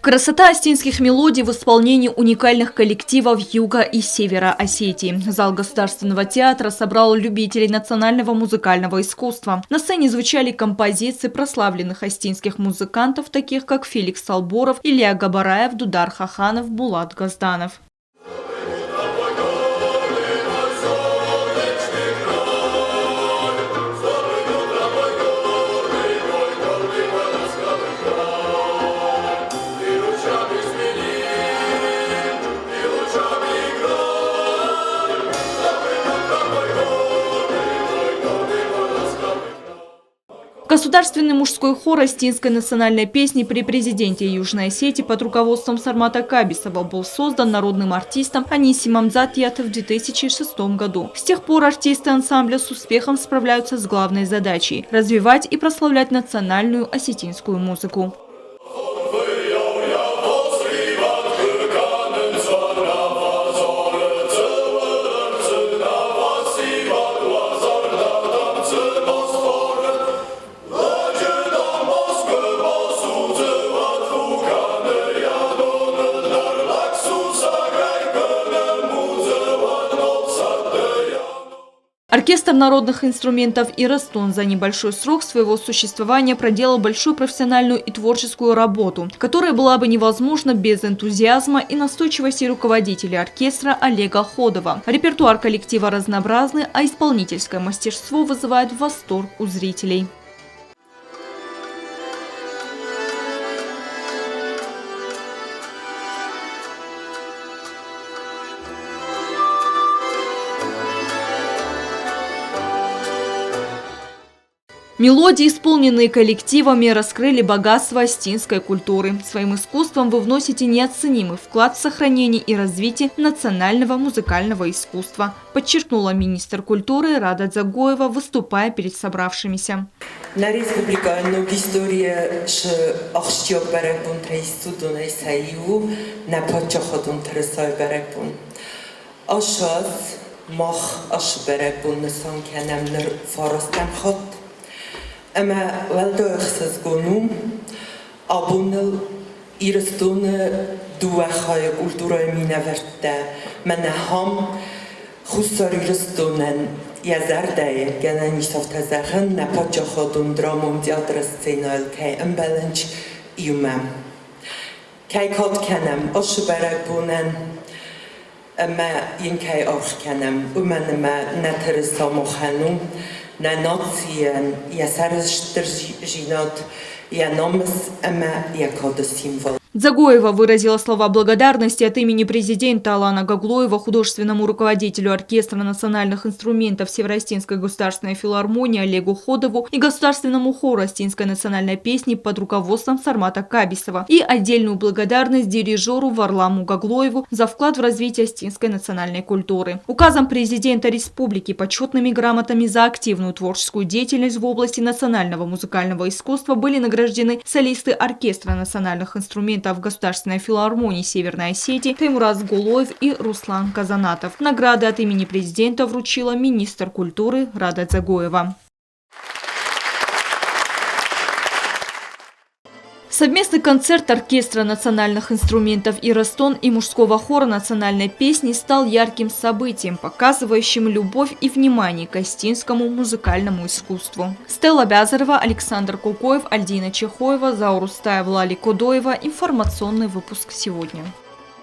Красота осетинских мелодий в исполнении уникальных коллективов Юга и Севера Осетии. Зал Государственного театра собрал любителей национального музыкального искусства. На сцене звучали композиции прославленных осетинских музыкантов, таких как Феликс Салборов, Илья Габараев, Дудар Хаханов, Булат Газданов. Государственный мужской хор осетинской национальной песни при президенте Южной Осетии под руководством Сармата Кабисова был создан народным артистом Анисимом Дзаттиаты в 2006 году. С тех пор артисты ансамбля с успехом справляются с главной задачей – развивать и прославлять национальную осетинскую музыку. Оркестр народных инструментов «Ирастон» за небольшой срок своего существования проделал большую профессиональную и творческую работу, которая была бы невозможна без энтузиазма и настойчивости руководителя оркестра Олега Ходова. Репертуар коллектива разнообразный, а исполнительское мастерство вызывает восторг у зрителей. Мелодии, исполненные коллективами, раскрыли богатство осетинской культуры. Своим искусством вы вносите неоценимый вклад в сохранение и развитие национального музыкального искусства, подчеркнула министр культуры Рада Дзагоева, выступая перед собравшимися. Нӕ республикӕйы ног историйы шы ахсджиаг бӕрӕгбонтӕй уыдонӕй сӕ иу у нӕ паддзахадон тырысайы бӕрӕгбон. Ацы аз мах ацы бӕрӕгбон нысан кӕнӕм ныр фарастӕм хатт. Ӕмӕ уӕлдай ӕхсызгон у, абон ныл Ирыстоны дыууӕ хайы культурӕйы минӕвӕрттӕ мӕнӕ ахӕм Хуссар Ирыстонӕн йӕ зӕрдӕйы, гӕнӕн ис афтӕ зӕгъын, нӕ паддзахадон драмон театры сценӕйыл кӕй ӕмбӕлынц иумӕ. Кӕй кад кӕнӕм ацы бӕрӕгбонӕн ӕмӕ йын кӕй аргъ кӕнӕм, уымӕн ӕмӕ нӕ тырыса махӕн у нӕ нацийӕн йӕ сӕрыстырдзинад, йӕ намыс ӕмӕ йӕ кады символ. Дзагоева выразила слова благодарности от имени президента Алана Гаглоева художественному руководителю Оркестра национальных инструментов Северо-Осетинской государственной филармонии Олегу Ходову и Государственному хору Осетинской национальной песни под руководством Сармата Кабисова и отдельную благодарность дирижеру Варламу Гаглоеву за вклад в развитие осетинской национальной культуры. Указом президента республики почетными грамотами за активную творческую деятельность в области национального музыкального искусства были награждены солисты Оркестра национальных инструментов в Государственной филармонии Северной Осетии Таймураз Гулоев и Руслан Казанатов. Награды от имени президента вручила министр культуры Рада Дзагоева. Совместный концерт оркестра национальных инструментов «Ирастон» и мужского хора национальной песни стал ярким событием, показывающим любовь и внимание к осетинскому музыкальному искусству. Стелла Бязарова, Александр Кукоев, Альдина Чехоева, Заур Устаев, Лали Кодоева. Информационный выпуск сегодня.